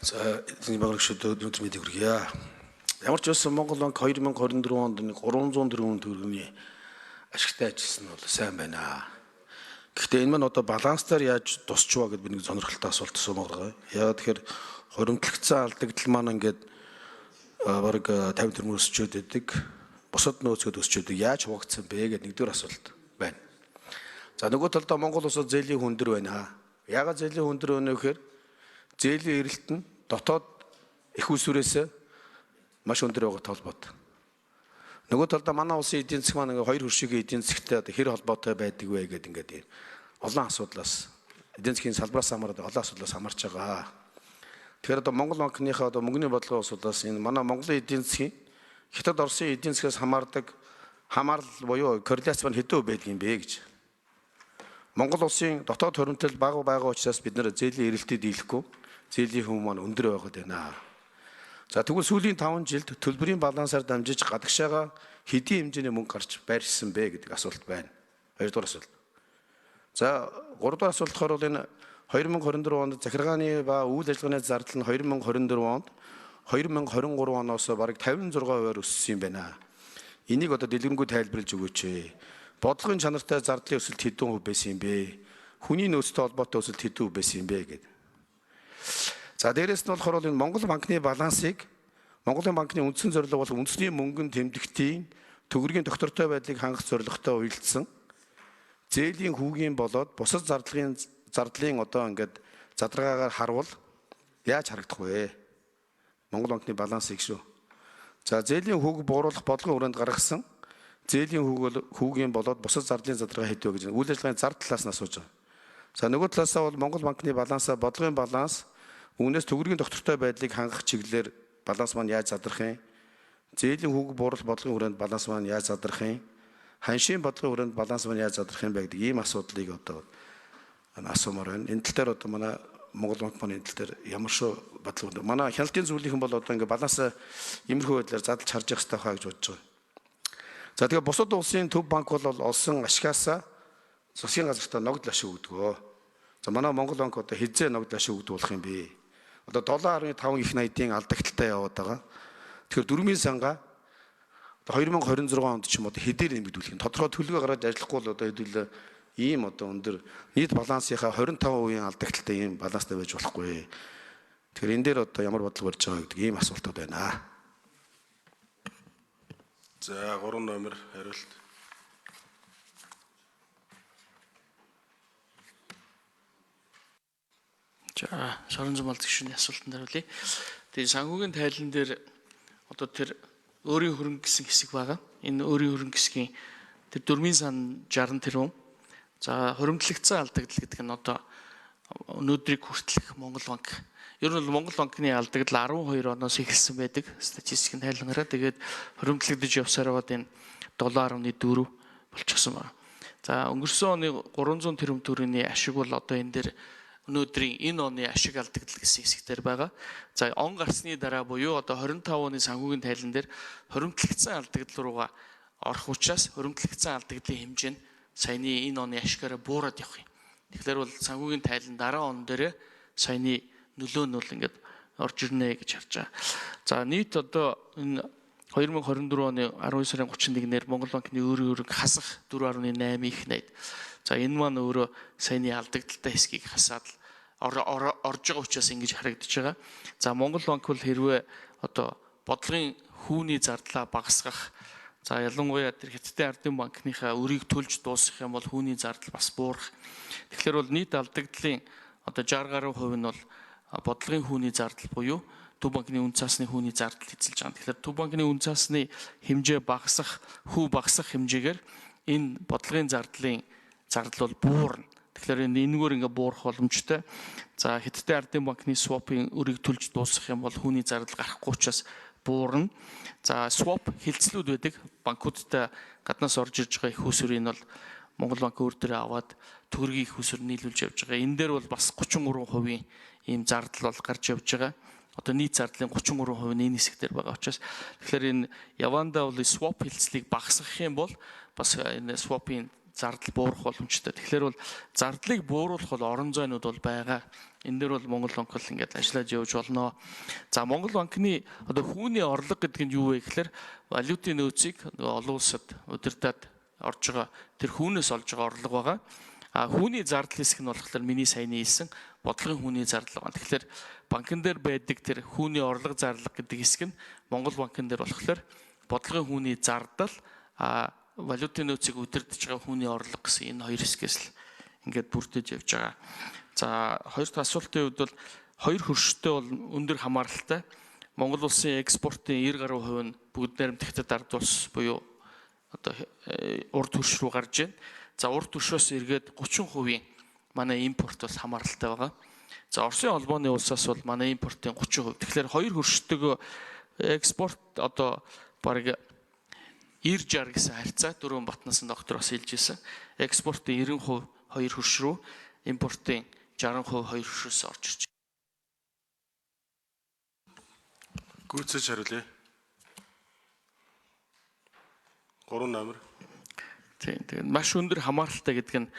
За, эзний багш өнөөдөр мэдээ хүргье. Ямар ч байсан Монгол банк 2024 онд нэг 304 төгрөгийн ашигтай ажилласан нь бол сайн байна. Гэхдээ энэ маань одоо баланстаар яаж тусчваа гэдээ би нэг сонирхолтой асуулт асуумаар байгаа. Яагаад тэгэхээр хуримтлагдсан алдагдал маань ингээд бараг 50 тэрбум өсчөөд идэг. Бусад нөөцгöd өсчөөд яаж хуваагдсан бэ гэдэг нэгдүгээр асуулт байна. За, нөгөө талдаа Монгол улсад зээлийн хүндэр байна. Яагаад зээлийн хүндэр байна вэ гэхээр зээлийн эрэлт нь дотоод их усүрээс маш өндөр байгаатай холбоотой. Нөгөө талдаа манай улсын эдийн засаг маань ингээ хоёр хөршигийн эдийн засагтай одоо хэр холбоотой байдаг вэ гэдэг ингээд ийм олон асуудлаас, эдийн засгийн салбараас хамаарат олон асуудлаас хамаарч байгаа. Тэгэхээр одоо Монгол банкныхаа одоо мөнгөний бодлогын асуудлаас энэ манай Монголын эдийн засгийн Хятад, Оросын эдийн засгаас хамаардаг хамаарал буюу корреляц маань хэдэн хувь байдаг юм бэ гэж. Монгол улсын дотоод хуримтлал бага байгаа учраас бид нэр зээлийн эрэлтийг дийлэхгүй, зээлийн хүн маань өндөр байгаад байна. За, тэгвэл сүүлийн 5 жилд төлбөрийн балансаар дамжиж гадагшаага хэдийн хэмжээний мөнгө гарч байршсан бэ гэдэг асуулт байна. Хоёрдугаар асуулт. За, гуравдугаар асуулт болохоор бол энэ 2024 онд захиргааны ба үйл ажиллагааны зардал нь 2024 онд 2023 оноос бараг 56%-аар өссөн юм байна. Энийг одоо дэлгэрэнгүй тайлбарлаж өгөөч. Бодлогын чанартай зардлын өсөлт хэдэн хувь байсан юм бэ? Хүний нөөцтэй холбоотой өсөлт хэдэн хувь байсан юм бэ гэдэг. За, дээрэс нь болохоор энэ Монгол банкны балансыг Монголын банкны үндсэн зорилго бол үндэсний мөнгөн тэмдэгтийн төгрөгийн тогтвортой байдлыг хангах зорилготой уялдсан зээлийн хүүгийн болоод бусад зардлын одоо ингээд задаргаагаар харвал яаж харагдах вэ? Монгол банкны балансыг шүү. За, зээлийн хүүг бууруулах бодлогын хүрээнд гаргасан зээлийн хүүг бол хүүгийн болоод бусад зардлын задаргаа хэд вэ гэж үйл ажиллагааны зар талаас нь асууж байгаа. За, нөгөө талаасаа бол Монгол банкны балансаа бодлогын баланс, үүнээс төгрөгийн тогтвортой байдлыг хангах чиглэлээр баланс маань яаж задрах юм? Зээлийн хүүг бууруулах бодлогын хүрээнд баланс маань яаж задрах юм? Ханшийн бодлогын хүрээнд баланс маань яаж задрах юм бэ гэдэг ийм асуудлыг одоо асуумаар байна. Энэ тал дээр одоо манай Монгол банк маань энэ тал дээр ямар шүү бодлого, манай хяналтын зөвлөлийнхэн бол одоо ингээ балансаа иймэрхүү байдлаар задлж харж явах хэрэгтэй хаа гэж бодож байгаа. За, тэгээ бусад улсын төв банк бол олсон ашгаасаа засгийн газартаа ногдол ашиг өгдөг. За, манай Монгол банк одоо хэзээ ногдол ашиг өгдөг болох юм бэ? Одоо 7.5 их 80-ийн алдагдaltaй яваад байгаа. Тэгэхээр дөрмийн сангаа одоо 2026 онд ч юм одоо хэдээр нэмэгдүүлэх юм? Тодорхой төлөвөө гаргаж ажиллахгүй бол одоо хэдүүл ийм одоо өндөр нийт балансынхаа 25% алдагдaltaй ийм баланстай байж болохгүй. Тэгэхээр энэ дээр одоо ямар бодлого барьж байгаа гэдэг ийм асуултууд байна. За, 3 номер хариулт. За, Сорон Зумал гишүүний асуултанд хариулъя. Тэгээ санхүүгийн тайлан дээр одоо тэр өөрийн хөрөнгө гэсэн хэсэг байгаа. Энэ өөрийн хөрөнгө хэсгийн тэр дөрмийн сан 60 тэрбум. За, хуримтлагдсан алдагдал гэдэг нь одоо өнөөдрийг хүртэлх Монгол банк. Ер нь бол Монгол банкны алдагдал 12 оноос эхэлсэн байдаг. Статистикийн тайлангараа тэгээд хуримтлагдаж явсаар байгаад энэ 7.4 болчихсон байна. За, өнгөрсөн оны 300 тэрбум төгрөгийн ашиг бол одоо энэ дээр өнөөдрийн энэ оны ашиг алдагдал гэсэн хэсэг дээр байгаа. За, он гарсны дараа буюу одоо 25 оны санхүүгийн тайлан дээр хуримтлагдсан алдагдал руугаа орох учраас хуримтлагдсан алдагдлын хэмжээ нь саяны энэ оны ашигаараа буураад явах юм. Тэгэхээр бол санхүүгийн тайлан дараа он дээр саяны нөлөө нь бол ингээд орж ирнэ гэж харж байгаа. За, нийт одоо энэ 2024 оны 12 сарын 31-ээр Монгол банкны өөрийн хөрөнгө хасах 4.8 их 80. За, энэ маань өөрөө саяны алдагдaltaй хэсгийг хасаад орж байгаа учраас ингэж харагдаж байгаа. За, Монгол банк бол хэрвээ одоо бодлогын хүүний зардлаа багасгах, за, ялангуяа тэр Хятадын ардын банкныхаа өрийг төлж дуусгах юм бол хүүний зардал бас буурах. Тэгэхээр бол нийт алдагдлын одоо 60 гаруй хувь нь бол бодлогын хүүний зардал буюу Төв банкны үн цаасны хүүний зардал эзэлж байгаа. Тэгэхээр Төв банкны үн цаасны хэмжээ багасах, хүү багасах хэмжээгээр энэ бодлогын зардлын зардал бол буурна. Тэгэхээр энэ энэгээр ингээ буурах боломжтой. За, Хятадын ардын банкны swap-ын өрийг төлж дуусгах юм бол хүүний зардал гарахгүй учраас буурна. За, swap хилцлүүд байдаг. Банкудтай гаднаас орж ирж байгаа их усүрийг нь бол Монгол банк өөр дөрөө аваад төгрөгийн их усүр нийлүүлж явж байгаа. Энэ дээр бол бас 33% ийм зардал бол гарч явж байгаа. Одоо нийт зардлын 33% нь энэ хэсэг дээр байгаа учраас тэгэхээр энэ явандаа бол swap хилцлийг багасгах юм бол бас энэ swap-ын зардал буурах боломжтой. Тэгэхээр бол зардлыг бууруулах бол орон зайнууд бол байгаа. Энэ дээр бол Монгол банк бол ингээд ажиллаж явж болно. За, Монгол банкны одоо хүүний орлого гэдэг нь юу вэ гэхээр валютын нөөцийг нөгөө олон улсад удирдаад орж байгаа тэр хүүнээс олж байгаа орлого байгаа. А хүүний зардал хэсэг нь болохоор миний саяны хэлсэн бодлогын хүүний зардал байгаа. Тэгэхээр банкн дээр байдаг тэр хүүний орлого зарлага гэдэг хэсэг нь Монгол банкн дээр болохоор бодлогын хүүний зардал, а валютын нөөцийг удирдах байгаа хүүний орлого гэсэн энэ хоёр хэсгээс л ингээд бүрдэж явж байгаа. За, хоёр дахь асуултын хувьд бол хоёр хөрштэй бол өндөр хамааралтай. Монгол улсын экспортын 90 гаруй хувь нь бүгд найрамдах Хятад ард улс буюу одоо урд хөрш рүү гарч байна. За, урд хөршөөс эргээд 30%-ийн манай импорт бас хамааралтай байгаа. За, Оросын холбооны улсаас бол манай импортын 30%. Тэгэхээр хоёр хөрштэйгөө экспорт одоо бараг 90 60 гэсэн харьцаа дөрвөн Батнасан доктор бас хэлж ирсэн. Экспортын 90% хоёр хөрш рүү, импортын 60% хоёр хөршөөс орж ирж. Гүйцэж хариулъя. 3 номер. Тийм, тэгээд маш өндөр хамааралтай гэдэг нь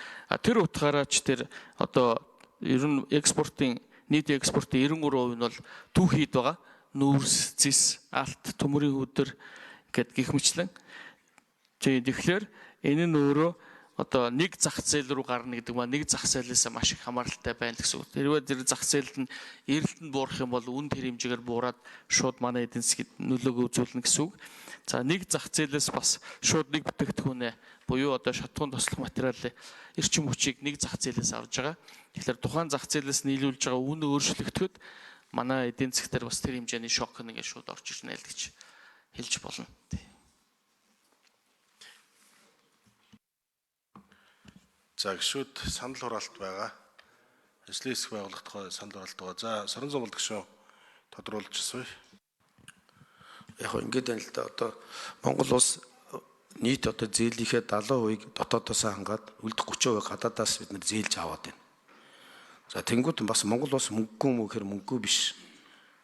тэр утгаараа ч тэр одоо ер нь экспортын нийт экспортын 93% нь бол түүхийд байгаа. Нүүрс, зис, алт, төмөрийн хөдөр гэд гих мэтлэн. Тийм, тэгэхээр энэ нь өөрөө одоо нэг зах зээл рүү гарна гэдэг маань нэг зах зээлээс маш их хамааралтай байна гэсэн үг. Хэрвээ тэр зах зээлд нь эрэлт нь буурах юм бол үн тэр хэмжээгээр буураад шууд манай эдийн засгад нөлөөгөө үзүүлнэ гэсэн үг. За, нэг зах зээлээс бас шууд нэг бүтээгдэхүүнээ буюу одоо шатхуун тослох материалын эрчим хүчийг нэг зах зээлээс авж байгаа. Тэгэхээр тухайн зах зээлээс нийлүүлж байгаа үн өөрчлөгдөхөд манай эдийн засаг дээр бас тэр хэмжээний шок нэг шууд орж ирнэ л гэж хэлж болно. За, гишүүд санал хураалт байгаа. Ажлын хэсэг байгуулах тухай санал хураалт байгаа. За, Сорон зам гишүүн тодруулж асууя. Яг хөө ингэж байна л да. Одоо Монгол улс нийт одоо зээлийнхээ 70%-ийг дотоодоос хангаад үлдэх 30% гадаадаас бид нэр зээлж аваад байна. За, тэнгуут бас Монгол улс мөнгөгүй юм уу гэхээр мөнгөгүй биш.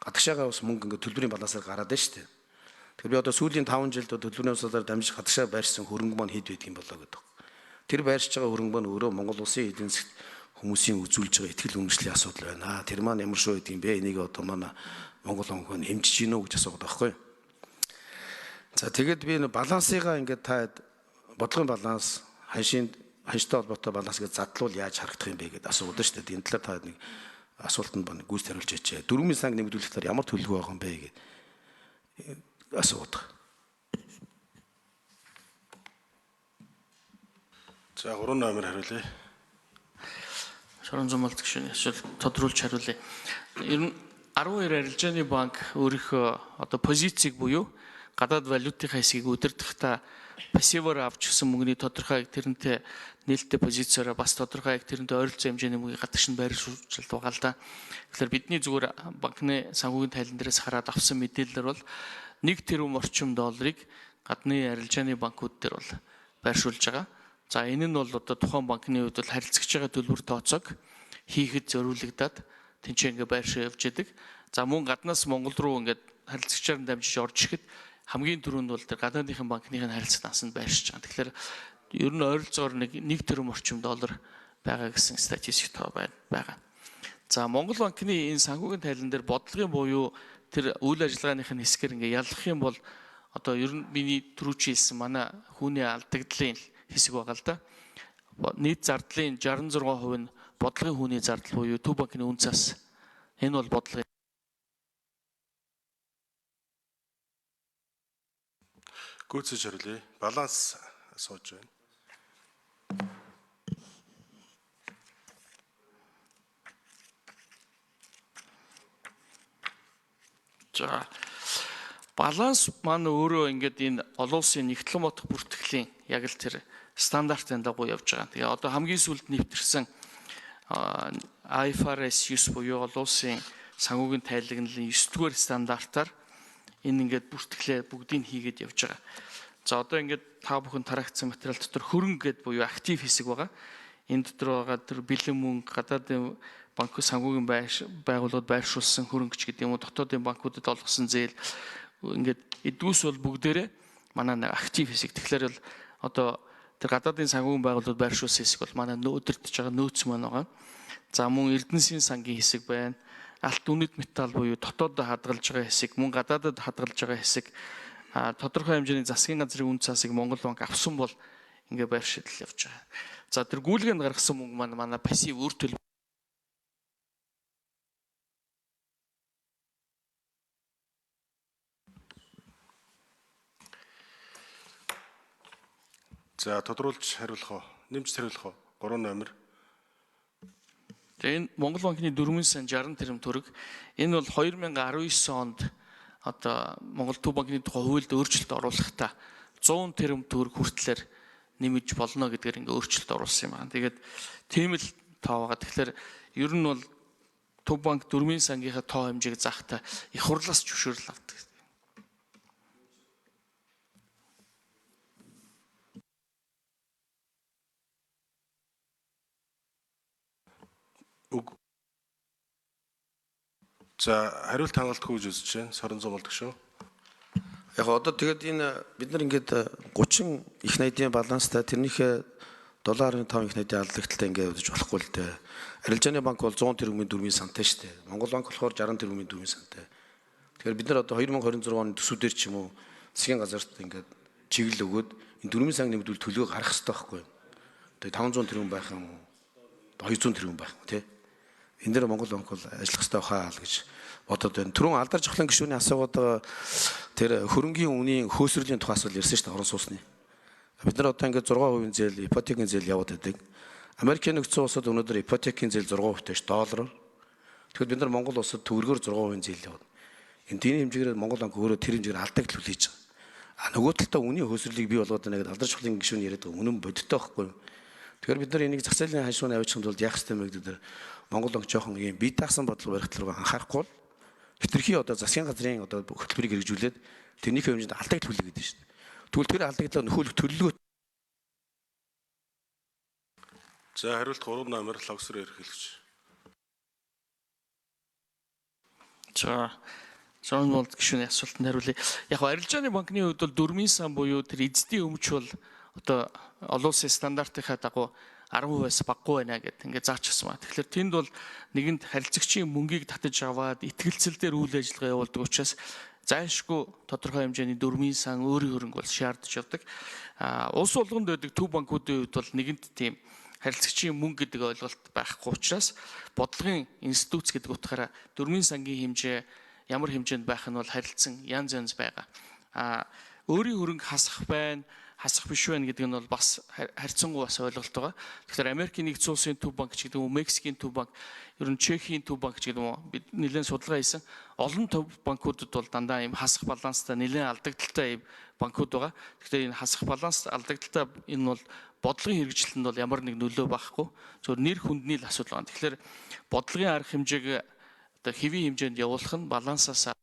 Гадагшаага бас мөнгө ингээд төлбөрийн балансаар гараад байна шүү дээ. Тэгэхээр би одоо сүүлийн 5 жилд төлбөрийн усалаар дамжиж гадагшаа байрсан хөрөнгө маань хэд байдаг юм болоо гэдэг. Тэр байршиж байгаа хөрөнгө маань өөрөө Монгол улсын эдийн засгт хүмүүсийн үзүүлж байгаа итгэл үнэмшлийн асуудал байна. Тэр маань ямар шүү гэдэг юм бэ? Энийг одоо манай Монгол банк хэмжиж гинүү гэж асуугаад байгаа байхгүй юу? За, тэгээд би энэ балансыгаа ингээд та бодлогын баланс, ханшийн ханштай холбоотой баланс гэж задлуул яаж харагдах юм бэ гэдээ асуугаад шүү дээ. Энэ талаар та нэг асуултанд байна гүйцэд хариулж ячээ. Дөрвийн санг нэмэгдүүлэх талаар ямар төлөвлөгөө байгаа юм бэ гэдээ асуугаад. За, 3 номер хариулъя. Шорон зумалт гишүүний асуулт тодруулж хариулъя. Ер нь 12 арилжааны банк өөрийнхөө одоо позицийг буюу гадаад валютын хэсгийг удирдахдаа пассиваар авч гисэн мөнгөний тодорхой тэрнтэй нээлттэй позициороо бас тодорхой тэрнтэй ойролцоо хэмжээний мөнгийг гадагш нь байршуулж байгаа л да. Тэгэхээр бидний зүгээр банкны санхүүгийн тайлан дээрээс хараад авсан мэдээлэлээр бол 1 тэрбум орчим долларыг гадны арилжааны банкуд дээр бол байршуулж байгаа. За, энэ нь бол одоо тухайн банкны хувьд бол харилцагч байгаа төлбөр тооцоог хийхэд зориулагдаад тэнцээ ингээ байршаа явж яадаг. За, мөн гаднаас Монгол руу ингээд харилцагчаар нь дамжиж орж ирэхэд хамгийн түрүүнд бол тэр гадаадынхын банкныхын харилцагт ансанд байршиж байгаа. Тэгэхээр ер нь ойролцоогоор нэг тэрбум орчим доллар байгаа гэсэн статистик тоо байгаа. За, Монгол банкны энэ санхүүгийн тайлан дээр бодлогын буюу тэр үйл ажиллагааных нь хэсгэр ингээ ялгах юм бол одоо ер нь миний түрүүч хэлсэн манай хүүний алдагдлын хэсэг байгаа л да. Нийт зардлын 66% нь бодлогын хүүний зардал буюу Төв банкны үн цас. Энэ бол бодлогын Гүйцэж хариулъя. Баланс асууж байна. За, баланс маань өөрөө ингээд энэ олон улсын нэгтлэн бодох бүртгэлийн яг л тэр стандартын дагуу явж байгаа. Тэгээ одоо хамгийн сүүлд нэвтэрсэн IFRS 9 буюу олон улсын санхүүгийн тайлагналын 9 дугаар стандартаар энэ ингээд бүртгэлээ бүгдийг хийгээд явж байгаа. За, одоо ингээд та бүхэн тараагцсан материал дотор хөрөнгө гэд буюу актив хэсэг байгаа. Энэ дотор байгаа тэр бэлэн мөнгө, гадаадын банк санхүүгийн байгууллагад байршуулсан хөрөнгө ч гэдэг юм уу, дотоодын банкудад олгосон зээл ингээд эдгүүс бол бүгдээрээ манай нэг актив хэсэг. Тэгэхээр бол одоо тэр гадаадын санхүүгийн байгууллагад байршуулсан хэсэг бол манай өдөртөж байгаа нөөц маань байгаа. За мөн Эрдэнэсийн сангийн хэсэг байна. Алт үнэт металл буюу дотооддоо хадгалж байгаа хэсэг, мөн гадаадад хадгалж байгаа хэсэг, тодорхой хэмжээний засгийн газрын үн цасыг Монгол банк авсан бол ингээ байршил явж байгаа. За тэр гүйлгээнд гаргасан мөнгө маань манай пассив үр төлбөр. За тодруулж хариулах уу? Нэмж хариулах уу? 3 номер. Тэгээ энэ Монгол банкны 4 сан 60 тэрбум төгрөг. Энэ бол 2019 онд одоо Монгол Төв банкны тухай хуульд өөрчлөлт оруулахдаа 100 тэрбум төгрөг хүртлээр нэмж болно гэдгээр ингээ өөрчлөлт оруулсан юм байна. Тэгээд тийм л тоо байгаа. Тэгэхээр ер нь бол Төв банк 4 сангийнхаа тоо хэмжээг заахта их хурлаас зөвшөөрөл авдаг. Үг. За хариулт хангалтгүй гэж үзэж байна. Сорон зам болдог шүү. Яг одоо тэгээд энэ бид нар ингээд 30 их найдын баланстай тэрнийхээ 7.5 их найдын алдагдaltaй ингээд үзэж болохгүй л дээ. Арилжааны банк бол 100 тэрбумын дөрвийн сантай шүү дээ. Монгол банк болохоор 60 тэрбумын дөрвийн сантай. Тэгэхээр бид нар одоо 2026 оны төсвүүдэр ч юм уу засгийн газарт ингээд чиглэл өгөөд энэ дөрвийн сан нэмэгдүүл төлөвөө гаргах хэрэгтэй байхгүй юу? Тэгээ 500 тэрбум байх юм уу? 200 тэрбум байх юм тий. Энэ дээр Монгол банк бол ажиллах хэрэгтэй хаа л гэж бодод байна. Түрүүн алдар жохлон гишүүний асуугаад байгаа тэр хөрөнгийн үнийн хөөсрөлийн тухай асуулт ярьсан шүү дээ орон сууцны. Бид нар одоо ингээд 6% зээл, ипотекийн зээл яваад байдаг. Америкийн нэгдсэн улсад өнөөдөр ипотекийн зээл 6% ш доллараар. Тэгэхээр бид нар Монгол улсад төгрөгөөр 6% зээл яваад. Энэ дийн хэмжээгээр Монгол банк өөрөө тэр хэмжээгээр алдагдал хүлээж байгаа. А нөгөө талдаа үнийн хөөсрөлийг бий болгоод байна гэдээ алдар чухлын гишүүн яриад байгаа. Үнэн бодиттой байхгүй юу? Тэгэхээр бид нар энийг зах зээлийн ханшуун аваачих тулд яах ёстой юм бэ гэдэг дээр Монгол банк жоохон ийм бие даасан бодлого барих тал руу анхаарахгүй бол хэтэрхий одоо засгийн газрын одоо хөтөлбөрийг хэрэгжүүлээд тэрнийхээ хэмжээнд алдагдал хүлээгээд байна шүү дээ. Тэгвэл тэр алдагдлаа нөхөөлөх төлөвлөгөө. За хариулт 3 номер логсор эрхэлж. За Зон болд гишүүний асуултанд хариулъя. Яг арилжааны банкны хувьд бол дөрмийн сан буюу тэр эзэдийн өмч бол одоо олон улсын стандартынхаа дагуу 10%-аас багагүй байна гэдэг ингээд заачихсан байна. Тэгэхээр тэнд бол нэгэнд харилцагчийн мөнгийг татаж аваад итгэлцэл дээр үйл ажиллагаа явуулдаг учраас зайлшгүй тодорхой хэмжээний дөрмийн сан өөрийн хөрөнгө бол шаардж явдаг. А улс болгонд байдаг төв банкуудын хувьд бол нэгэнд тийм харилцагчийн мөнгө гэдэг ойлголт байхгүй учраас бодлогын институт гэдэг утгаараа дөрмийн сангийн хэмжээ ямар хэмжээнд байх нь бол харилцан янз янз байгаа. А өөрийн хөрөнгө хасах байна, хасах биш байна гэдэг нь бол бас харьцангуй бас ойлголт байгаа. Тэгэхээр Америкийн нэгдсэн улсын төв банк ч гэдэг юм уу, Мексикийн төв банк, ер нь Чехийн төв банк ч гэдэг юм уу, бид нэлээд судалгаа хийсэн. Олон төв банкудад бол дандаа ийм хасах баланстай нэлээд алдагдaltaй ийм банкуд байгаа. Тэгэхээр энэ хасах баланс алдагдaltaй энэ бол бодлогын хэрэгжилтэнд бол ямар нэг нөлөө байхгүй. Зөвхөн нэр хүндний л асуудал байна. Тэгэхээр бодлогын арга хэмжээг одоо хэвийн хэмжээнд явуулах нь балансаас